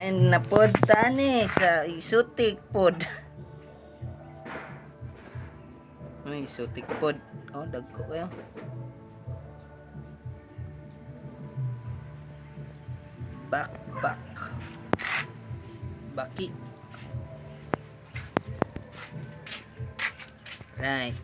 And napod tani sa exotic pod. May exotic pod. Oh, dagko kayo. Backpack. Baki. Right.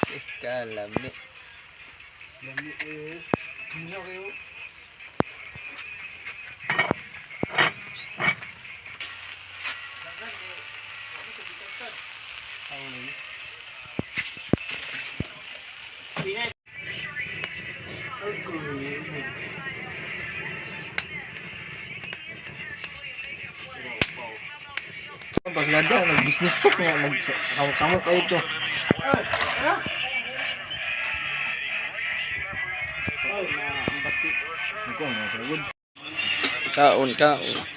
Eh, kalami. Lami kayo. Sino kayo? Paslada, nag-business talk niya, mag-samo kayo to. Ay, na, ang baki. Ikaw, mga sagod. Kaon, kaon.